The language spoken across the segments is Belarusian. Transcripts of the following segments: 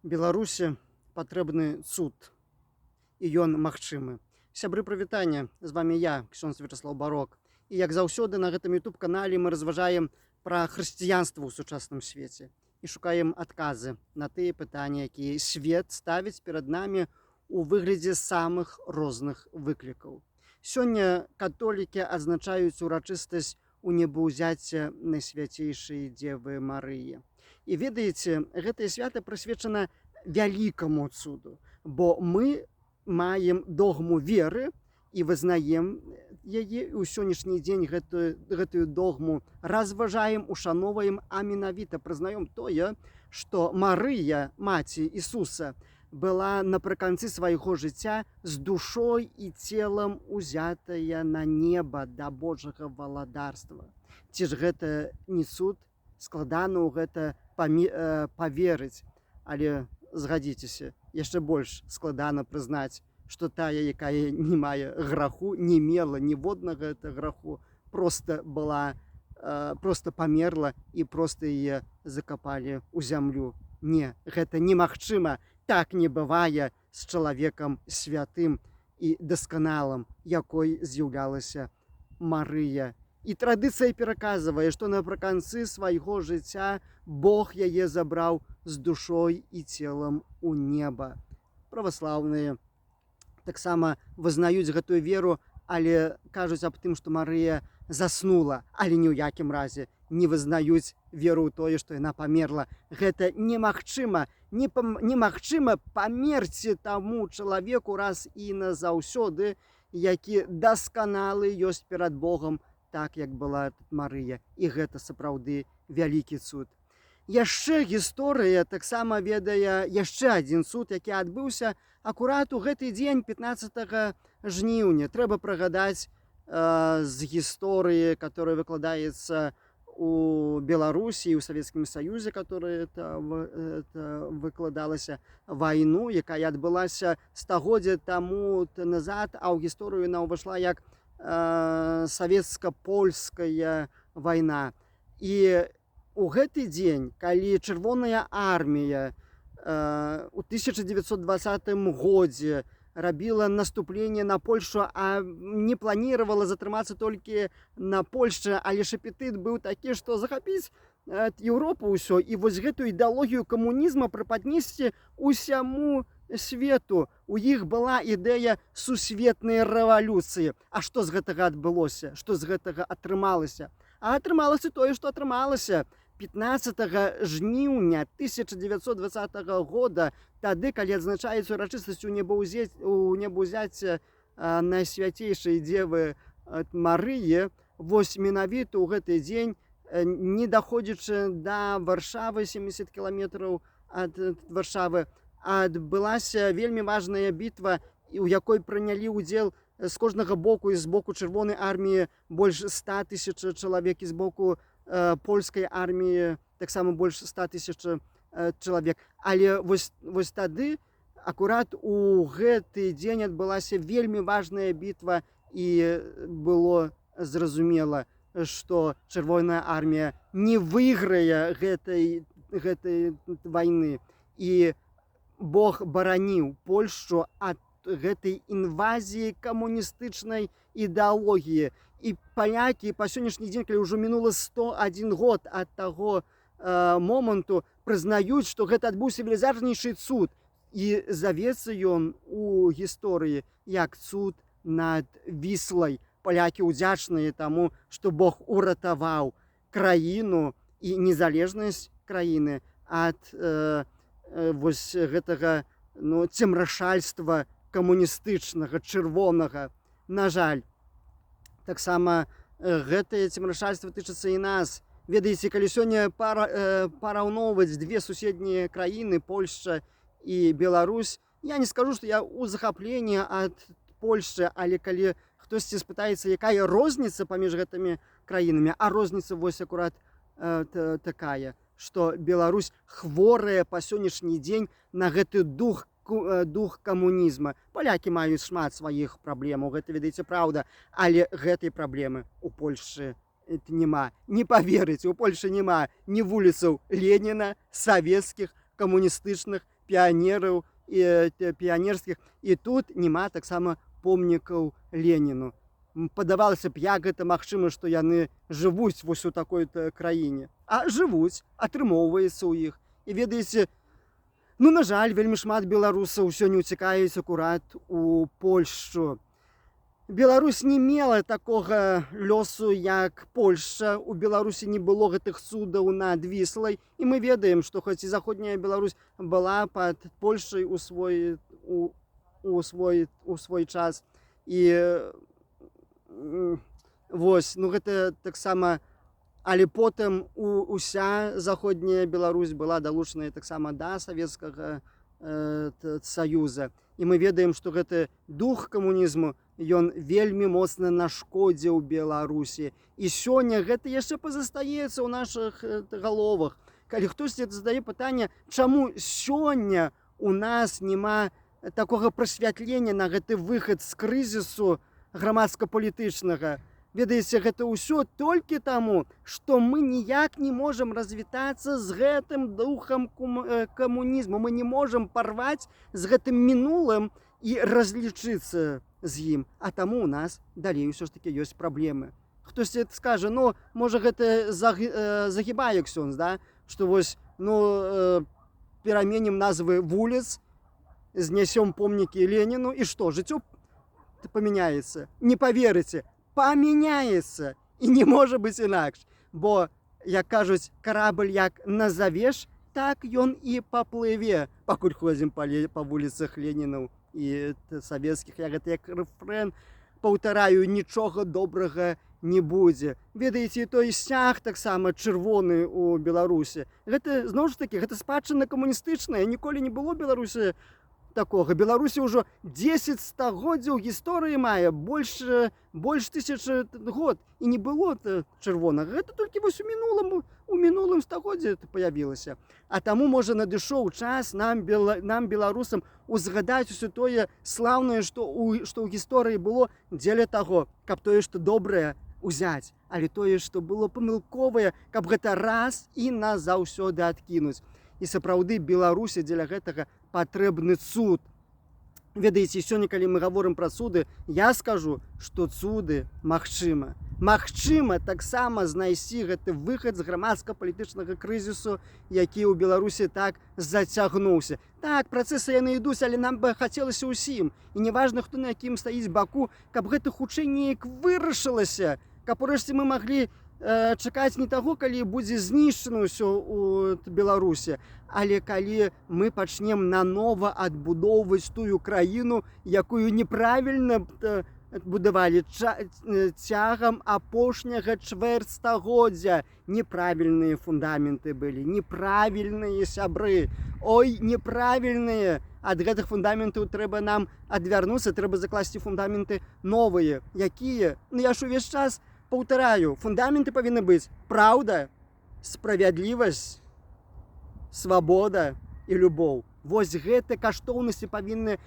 Беларусі патрэбны цуд, і ён магчымы. Сябры, прывітанне, з вами я, ксёндз Вячаслаў Барок. І, як заўсёды, на гэтым YouTube канале мы разважаем пра хрысціянства ў сучасным свеце і шукаем адказы на тыя пытанні, якія свет ставіць перад намі у выглядзе самых розных выклікаў. Сёння католікі адзначаюць урачыстасць Унебаўзяцця Найсвяцейшай Дзевы Марыі. І ведаеце, гэтае свята прысвечана вялікаму цуду, бо мы маем догму веры і вызнаем яе, і ў сённяшні дзень гэтую догму разважаем, ушаноўваем, а менавіта прызнаём тое, што Марыя, маці Ісуса, была напрыканцы свайго жыцця з душой і целам узятая на неба да Божага валадарства. Ці ж гэта не цуд? Складана ў гэта паверыць, але згадзіцеся, яшчэ больш складана прызнаць, што тая, якая не мае граху, не мела ніводнага гэта граху, просто была, просто памерла і просто яе закапалі ў зямлю. Не, гэта немагчыма. Так не бывае з чалавекам святым і дасканалым, якой з'яўлялася Марыя. І традыцыя пераказвае, што напрыканцы свайго жыцця Бог яе забраў з душой і целам у неба. Праваслаўныя таксама вызнаюць гэтую веру, але кажуць аб тым, што Марыя заснула, але ні ў якім разе не вызнаюць веру ў тое, што яна памерла. Гэта немагчыма, не немагчыма памерці таму чалавеку раз і назаўсёды, які дасканалы ёсць перад Богам, так як была Марыя. І гэта сапраўды вялікі цуд. Яшчэ гісторыя таксама ведае яшчэ адзін цуд, які адбыўся акурат у гэты дзень, 15 жніўня. Трэба прыгадаць з гісторыі, которая выкладаецца у Беларусі і ў Савецкім Саюзе, которая это выкладалася, вайну, якая адбылася стагоддзя таму назад, а ў гісторыю яна ўвайшла як савецка-польская вайна. І у гэты дзень, калі Чырвоная армія у 1920 годзе рабіла наступленне на Польшу, а не планировала затрымацца толькі на Польшчы, але ж апетыт быў такі, што захапіць Еўропу ўсё і вось гэтую ідэалогію камунізма преподнести усяму свету. У іх была ідэя сусветнай рэвалюцыі. А што з гэтага адбылося? Што з гэтага атрымалася? А атрымалася тое, што атрымалася. 15 жніўня 1920 года, тады, калі адзначаецца урачыстасць Унебаўзяцця Найсвяцейшай Дзевы Марыі, вось менавіта ў гэты дзень, не даходзячы да Варшавы, 70 кіламетраў ад Варшавы, адбылася вельмі важная бітва, у якой прынялі ўдзел з кожнага боку, і з боку Чырвонай арміі больш 100 тысяч чалавек, і з боку польскай арміі таксама больш 100 тысяч чалавек. Але вось тады, акурат у гэты дзень, адбылася вельмі важная бітва, і было зразумела, што Чырвоная армія не выйграе гэтай вайны. І Бог бараніў Польшчу ад гэтай інвазіі камуністычнай ідэалогіі. І палякі па сённяшні дзень, калі ўжо мінула 101 год ад таго моманту, прызнаюць, што гэта адбыўся велізарнейшы цуд, і завецца ён у гісторыі як цуд над Віслай. Палякі ўдзячныя таму, што Бог уратаваў краіну і незалежнасць краіны ад вось гэтага, ну, цемрашальства камуністычнага, чырвонага. На жаль, таксама гэтае цемрашальства тычыцца і нас. Ведаеце, калі сёння параўноўваць две суседнія краіны, Польшча і Беларусь, я не скажу, што я ў захапленні ад Польшчы, але калі хтосьці спытаецца, якая розніца паміж гэтымі краінамі, а розніца вось акурат такая, што Беларусь хворая па сённяшні дзень на гэты дух камунізма. Палякі маюць шмат сваіх праблемаў, гэта, ведаеце, праўда, але гэтай праблемы у Польшчы няма. Не паверыце, у Польшы няма ні вуліцаў Леніна, савецкіх, камуністычных. піянераў і піянерскіх, і тут няма таксама помнікаў Леніну. Падавалася б, як гэта магчыма, што яны жывуць вось у такой-то краіне? А жывуць, атрымоўваецца ў іх. І ведаеце, ну, на жаль, вельмі шмат беларусаў сёння ўцякаюць акурат у Польшчу. Беларусь не мела такога лёсу, як Польшча. У Беларусі не было гэтых цудаў над Віслай. І мы ведаем, што хоць і заходняя Беларусь была пад Польшчай у свой час. І вось, ну, гэта таксама, але потым уся заходняя Беларусь была далучаная таксама да Савецкага Саюза. І мы ведаем, што гэты дух камунізму, ён вельмі моцна нашкодзіў Беларусі. І сёння гэта яшчэ пазастаецца ў нашых галовах. Калі хтосьці задае пытанне, чаму сёння у нас няма такога прасвятлення на гэты выхад з крызісу грамадска-палітычнага, ведаеце, гэта ўсё толькі таму, што мы ніяк не можам развітацца з гэтым духам камунізму. Мы не можам парваць з гэтым мінулым і разлічыцца з ім. А таму у нас далей ўсё ж такі ёсць праблемы. Хтосьці скажа: «Ну, можа, гэта загібае ксёндз, да? Што вось, ну, пераменім назвы вуліц, знясём помнікі Леніну, і што, жыццё памяняецца?» Не паверыце, памяняецца, і не можа быць інакш. Бо, як кажуць, карабль як назавеш, так ён і паплыве. Пакуль ходзім па вуліцах Ленінаў і савецкіх, я гэта як рэфрэн паўтараю, нічога добрага не будзе. Ведаеце, і той сцяг таксама чырвоны у Беларусі. Гэта зноў ж такі, гэта спадчына камуністычная, ніколі не было Беларусі такога. Беларусі ўжо 10 стагоддзяў гісторыі мае, больш тысячы год, і не было чырвонага. Гэта толькі вось у мінулым стагоддзі это паявілася. А таму, можа, надышоў час нам, беларусам, узгадаць усё тое слаўнае, што ў гісторыі было, дзеля таго, каб тое, што добрае, узяць, але тое, што было памылковае, каб гэта раз і назаўсёды адкінуць. І сапраўды Беларусі дзеля гэтага патрэбны цуд. Ведаеце, сёння, калі мы гаворым пра цуды, я скажу, што цуды магчыма. Магчыма таксама знайсці гэты выхад з грамадска-палітычнага крызісу, які ў Беларусі так зацягнуўся. Так, працэсы яны ідуць, але нам бы хацелася ўсім. І неважна, хто на якім стаіць баку, каб гэта хутчэй неяк вырашылася, каб урэшце мы маглі чакаць не таго, калі будзе знішчана ўсё ў Беларусі, але калі мы пачнем нанова адбудоўваць тую краіну, якую неправільна будавалі цягам апошняга чвэрцьстагоддзя. Неправільныя фундаменты былі, неправільныя, сябры. Ой, неправільныя. Ад гэтых фундаментаў трэба нам адвярнуцца, трэба закласці фундаменты новыя. Якія? Ну, я ж увесь час паўтараю, фундаменты павінны быць: праўда, справядлівасць, свабода і любоў. Вось гэты каштоўнасці павінны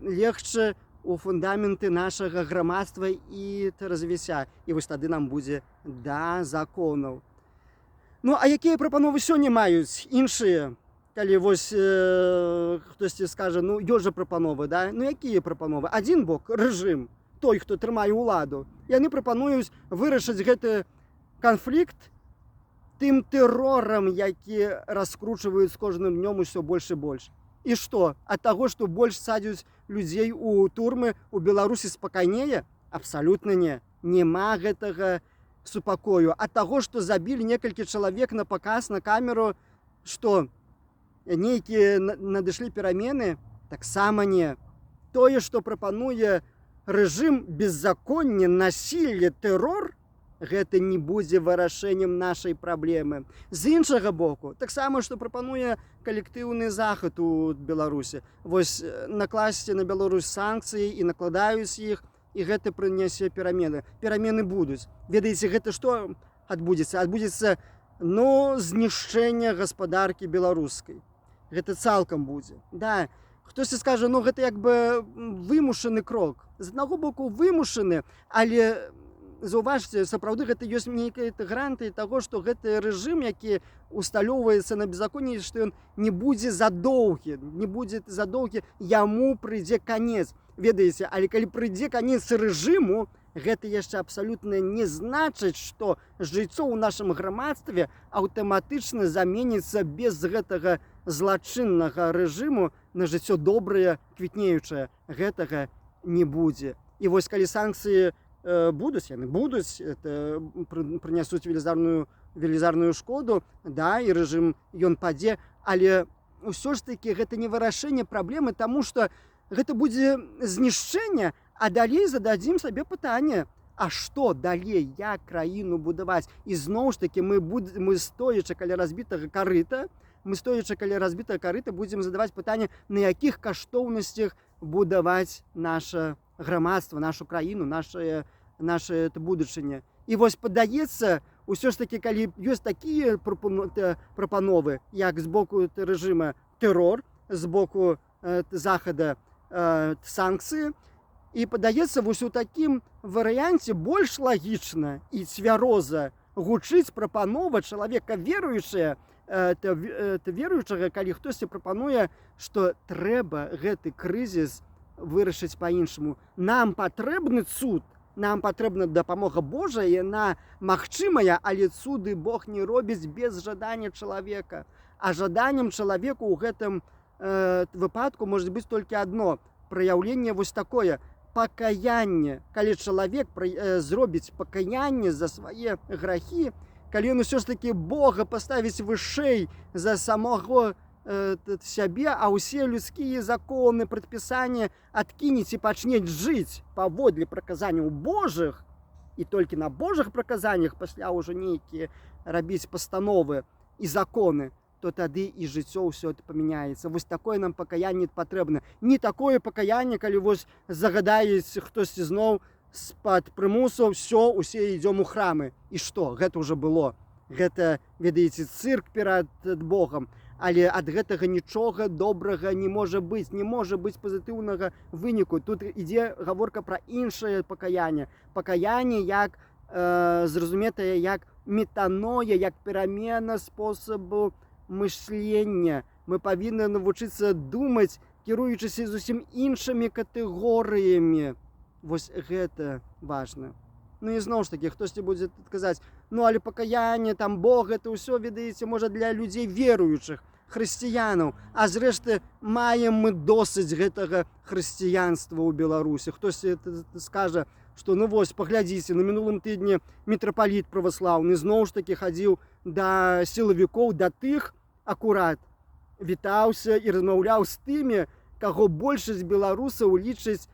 легчы у фундаменты нашага грамадства і развіцця. І вось тады нам будзе да законаў. Ну, а якія прапановы сёння маюць іншыя? Калі вось хтосьці скажа: «Ну, ёсць жа прапановы, да?» Ну, якія прапановы? Адзін бок, рэжым, той, хто трымае ўладу. Яны прапануюць вырашыць гэты канфлікт тым тэрорам, які раскручваюць з кожным днём усё больш і больш. І што? Ад таго, што больш садзяць людзей у турмы, у Беларусі спакайнее? Абсалютна не. Няма гэтага супакою. Ад таго, што забілі некалькі чалавек на паказ, на камеру, што нейкія надышлі перамены? Таксама не. Тое, што прапануе рэжым, беззаконне, насілле, тэрор, гэта не будзе вырашэннем нашай праблемы. З іншага боку, таксама, што прапануе калектыўны захад у Беларусі? Вось накласці на Беларусь санкцыі, і накладаюць іх, і гэта прынясе перамены. Перамены будуць. Ведаеце, гэта што адбудзецца? Адбудзецца, ну, знішчэнне гаспадаркі беларускай. Гэта цалкам будзе. Да, хтосьці скажа: «Ну, гэта як бы вымушаны крок». З аднаго боку, вымушаны, але Заўважце, сапраўды гэта ёсць нейкая гарантыя таго, што гэты рэжым, які усталёўваецца на беззаконні, што ён не будзе задоўгі, не будзе задоўгі, яму прыйдзе канец. Ведаеце, але калі прыйдзе канец рэжыму, гэта яшчэ абсалютна не значыць, што жыццё ў нашым грамадстве аўтаматычна заменіцца без гэтага злачыннага рэжыму на жыццё добрае, квітнеючае. Гэтага не будзе. І вось калі санкцыі будуць, яны будуць, это прынясуць велізарную шкоду, да, і рэжым ён падзе, але ўсё ж такі гэта не вырашэнне праблемы, таму што гэта будзе знішчэнне, а далей зададзім сабе пытанне: а што далей, як краіну будаваць? І зноў ж такі мы, стоячы каля разбітага карыта, мы, стоячы каля разбітага карыта, будзем задаваць пытанне, на якіх каштоўнасцях будаваць наше грамадства, нашу краіну, наша это будучыня. І вось падаецца, ўсё ж такі, калі ёсць такія прапановы, як з боку рэжыма тэрор, з боку захада санкцыі, і падаецца, вось у такім варыянце больш лагічна і цвяроза гучыць прапанова чалавека веруючая, веруючага, калі хтосьці прапануе, што трэба гэты крызіс вырашыць па-іншаму. Нам патрэбны цуд, нам патрэбна дапамога Божая, яна магчымая, але цуды Бог не робіць без жадання чалавека. А жаданнем чалавеку ў гэтым выпадку можа быць толькі адно праяўленне, вось такое пакаянне. Калі чалавек зробіць пакаянне за свае грахі, калі ён усё ж такі Бога паставіць вышэй за самога сябе, а ўсе людскія законы, прадпісанні адкінець і пачне жыць паводле прыказанняў Божых, і толькі на Божых прыказаннях пасля ўжо нейкія рабіць пастановы і законы, то тады і жыццё ўсё это памяняецца. Вось такое нам пакаянне патрэбна. Не такое пакаянне, калі вось загадаюць хтосьці зноў з-пад прымусу: всё, усе ідзём у храмы. І што? Гэта ўжо было. Гэта, ведаеце, цырк перад Богам. Але ад гэтага нічога добрага не можа быць, не можа быць пазітыўнага выніку. Тут ідзе гаворка пра іншае пакаянне. Пакаянне як зразуметае як метаноя, як перамена спосабу мышлення. Мы павінны навучыцца думаць, кіруючыся зусім іншымі катэгорыямі. Вось гэта важна. Ну і зноў ж такі, хтосьці будзе казаць: ну але пакаянне, там Бог, это ўсё, ведаеце, можа, для людзей веруючых, хрысціянаў. А зрэшты, маем мы досыць гэтага хрысціянства ў Беларусі. Хтосьці скажа, што ну вось, паглядзіце, на мінулым тыдні мітрапаліт праваслаўны зноў ж такі хадзіў да сілавікоў, да тых акурат, вітаўся і размаўляў з тымі, каго большасць беларусаў лічыць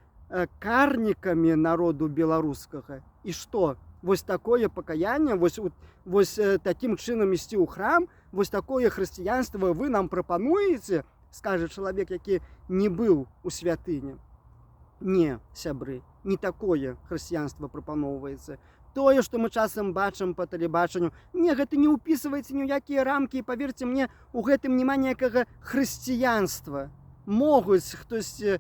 карнікамі народу беларускага. І што? Вось такое пакаянне, вось такім чынам ісці ў храм, вось такое хрысціянства вы нам прапануеце, скажа чалавек, які не быў у святыні. Не, сябры, не такое хрысціянства прапаноўваецца. Тое, што мы часам бачым па тэлебачанню, не, гэта не ўпісваецца ні ў якія рамкі, і паверце мне, у гэтым няма ніякага хрысціянства. Могуць хтосьці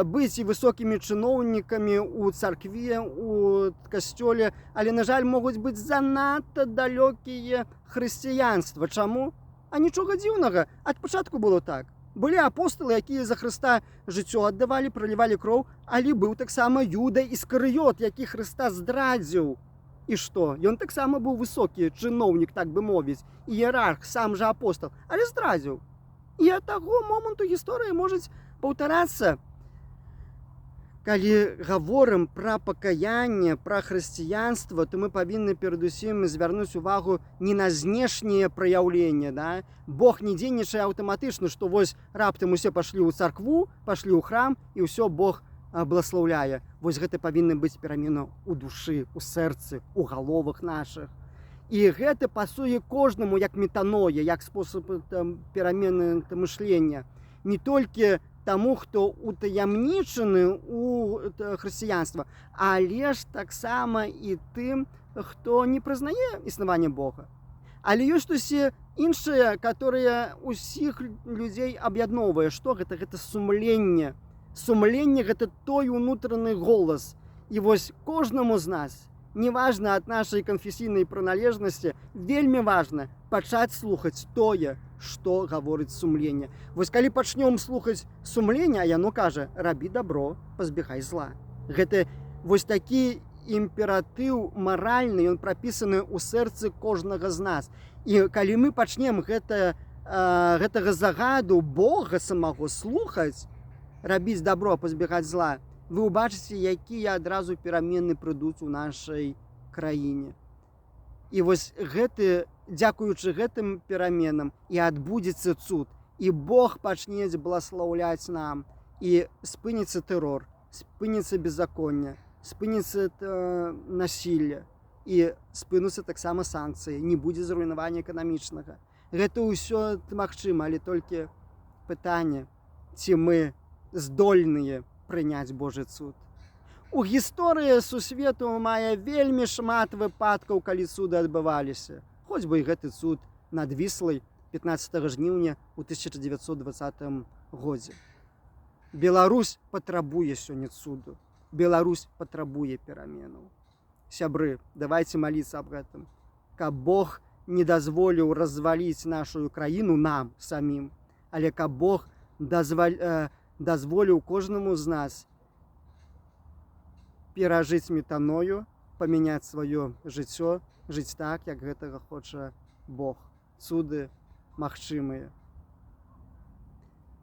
быць і высокімі чыноўнікамі ў царкве, у касцёле, але, на жаль, могуць быць занадта далёкія хрысціянства. Чаму? А нічога дзіўнага, ад пачатку было так. Былі апосталы, якія за Хрыста жыццё аддавалі, пралівалі кроў, але быў таксама Юда Іскарыёт, які Хрыста здрадзіў. І што? Ён таксама быў высокі чыноўнік, так бы мовіць, іерарх, сам жа апостал, але здрадзіў. І ад таго моманту гісторыя можа паўтарацца. Калі гаворым пра пакаянне, пра хрысціянства, то мы павінны перадусім звярнуць увагу не на знешнія праяўленні, да? Бог не дзейнічае аўтаматычна, што вось раптам усе пашлі ў царкву, пашлі ў храм, і ўсё, Бог благаслаўляе. Вось гэта павінна быць перамена ў душы, у сэрцы, у галовах нашых. І гэта пасуе кожнаму як метаноя, як спосаб там перамены там мышлення. Не толькі таму, хто утаямнічаны у хрысціянства, але ж таксама і тым, хто не прызнае існаванне Бога. Але ёсць штосьці іншае, которое усіх людзей аб'ядноўвае. Што гэта? Гэта сумленне. Сумленне — гэта той унутраны голас. І вось кожнаму з нас Неважна ад нашай канфесійнай прыналежнасці, вельмі важна пачаць слухаць тое, што гаворыць сумленне. Вось калі пачнём слухаць сумлення, а яно кажа: рабі дабро, пазбегай зла. Гэта вось такі імператыў маральны, ён прапісаны ў сэрцы кожнага з нас. І калі мы пачнем гэтага загаду Бога самого слухаць, рабіць дабро, пазбегаць зла, вы ўбачыце, якія адразу перамены прыйдуць у нашай краіне. І вось дзякуючы гэтым пераменам і адбудзецца цуд, і Бог пачне бласлаўляць нам, і спыніцца тэрор, спыніцца беззаконне, спыніцца насілле, і спынуцца таксама санкцыі, не будзе зруйнавання эканамічнага. Гэта ўсё магчыма, але толькі пытанне, ці мы здольныя прыняць Божы цуд. У гісторыі сусвету мае вельмі шмат выпадкаў, калі цуды адбываліся. Хоць бы і гэты цуд над Віслай 15 жніўня ў 1920 годзе. Беларусь патрабуе сёння цуду. Беларусь патрабуе пераменаў. Сябры, давайте маліцца аб гэтым, каб Бог не дазволіў разваліць нашу краіну нам самім, але каб Бог дазволіў кожнаму з нас перажыць метаною, памяняць сваё жыццё, жыць так, як гэтага хоча Бог. Цуды магчымыя.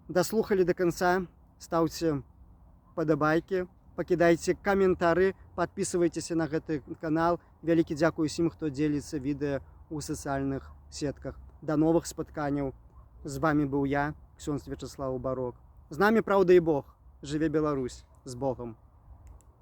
Даслухалі до конца, стаўце падабайкі, пакідайце каментары, подписывайтеся на гэты канал. Вялікі дзякуй усім, хто дзеліцца відэа ў сацыяльных сетках. Да новых спатканняў. З вами быў я, ксёндз Вячаслаў Барок. З намі праўда і Бог. Жыве Беларусь. З Богам.